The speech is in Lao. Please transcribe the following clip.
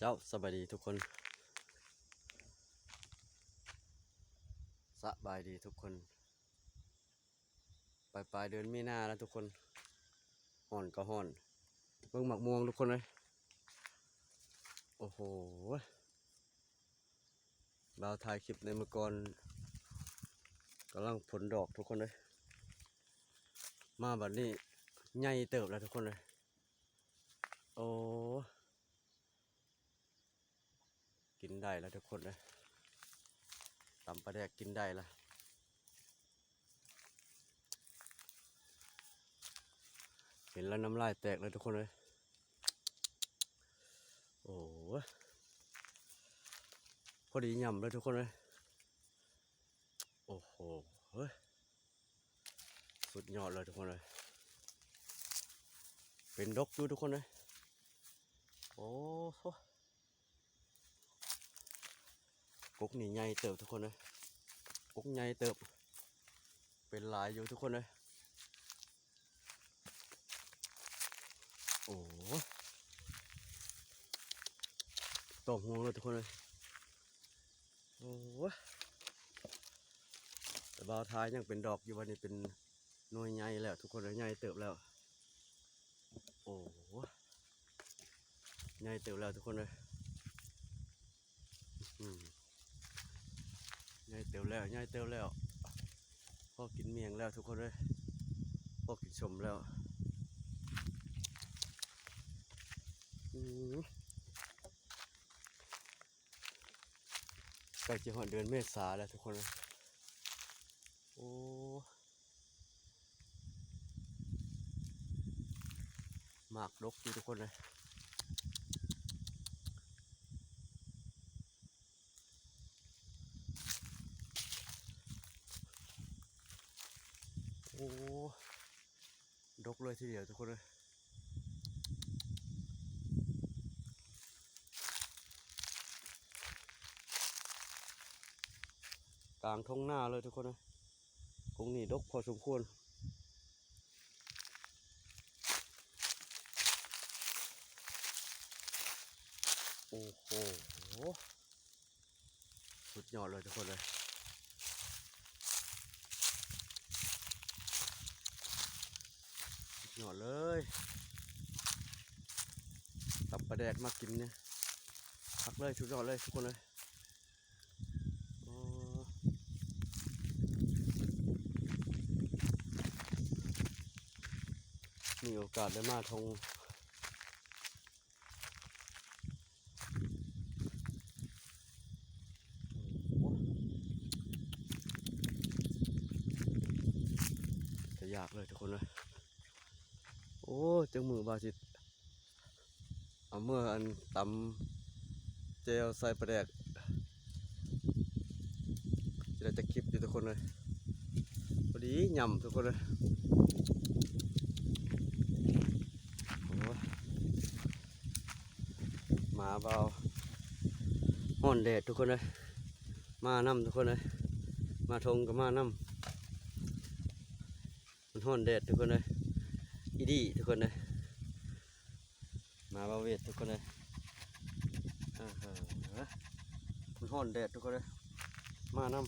ເຈົ້າ ສະບາຍດີທຸກຄົນ ສະບາຍດີທຸກຄົນ ປາຍໆເດືອນມີນາແລ້ວທຸກຄົນ ຮ້ອນກໍຮ້ອນ ເບິ່ງໝາກມ່ວງທຸກຄົນເອີຍ ໂອ້ໂຫ ບ່າວຖ່າຍຄລິບໃນມື້ກ່ອນ ກຳລັງຜົນດອກທຸກຄົນເອີຍ ມາບັດນີ້ໃຫຍ່ເຕີບແລ້ວທຸກຄົນເອີຍ ໂອ້ ກິນໄດ້ແລ້ວທຸກຄົນເອີຍ ຕຳປາແດກກິນໄດ້ລະ ເຫັນແລ້ວນ້ຳລາຍແຕກເລີຍທຸກຄົນເອີຍ ໂອ້ຍ ພໍດີຫຍ້ຳເລີຍທຸກຄົນເອີຍ ໂອ້ໂຫ ເຮີ້ຍ ສຸດຍອດເລີຍທຸກຄົນເອີຍ ເປັນດົກຢູ່ທຸກຄົນເອີຍ ໂອ້ໂຫ ກົກນີ້ໃຫຍ່ເຕີບທຸກຄົນເອີຍ ກົກໃຫຍ່ເຕີບ ເປັນຫຼາຍຢູ່ທຸກຄົນເອີຍ ໂອ້ ຕ້ອງຫ່ວງເລີຍທຸກຄົນເອີຍ ໂອ້ ແຕ່ບ່າວຖ່າຍຍັງເປັນດອກຢູ່ ບັດນີ້ເປັນໜ່ວຍໃຫຍ່ແລ້ວທຸກຄົນເອີຍ ໃຫຍ່ເຕີບແລ້ວ ໂອ້ ໃຫຍ່ເຕີບແລ້ວທຸກຄົນເອີຍ ອືມ ໃຫຍ່ເຕີບແລ້ວ ໃຫຍ່ເຕີບແລ້ວ ພໍກິນໝ້ຽງແລ້ວທຸກຄົນເອີຍ ພໍກິນສົ້ມແລ້ວ ອືມ ໃກ້ຈະຮອດເດືອນເມສາແລ້ວທຸກຄົນເອີຍ ໂອ້ ໝາກດົກຢູ່ທຸກຄົນເອີຍ ໂອ້ ດົກເລີຍທີດຽວທຸກຄົນເອີຍ ກາງທົ່ງນາເລີຍທຸກຄົນເອີຍ ກົກນີ້ດົກພໍສົມຄວນ ໂອ້ໂຫ ສຸດຍອດເລີຍທຸກຄົນເອີຍ ສຸດຍອດເລີຍ ຕຳປາແດກມາກິນນີ້ ຄັກເລີຍ ສຸດຍອດເລີຍທຸກຄົນເອີຍ ໂອ້ ມີໂອກາດໄດ້ມາທົ່ງ ໂອ້ ກະຢາກເລີຍທຸກຄົນເອີຍ ໂອ້ ຈັກມື້ບ່າວຊິເອົາເມືອອັນຕຳແຈ່ວໃສ່ປາແດກ ຊິໄດ້ຈັກຄລິບຢູ່ທຸກຄົນເອີຍ ພໍດີຫຍ້ຳທຸກຄົນເອີຍ ໂອ້ຍ ໝາບ່າວ ຮ້ອນແດດທຸກຄົນເອີຍ ມານຳທຸກຄົນເອີຍ ມາທົ່ງກໍມານຳ ມັນຮ້ອນແດດທຸກຄົນເອີຍ ອີດີ່ທຸກຄົນເອີຍ ໝາບ່າວເວດທຸກຄົນເອີຍ ເອີ ມັນຮ້ອນແດດທຸກຄົນເອີຍ ມານຳ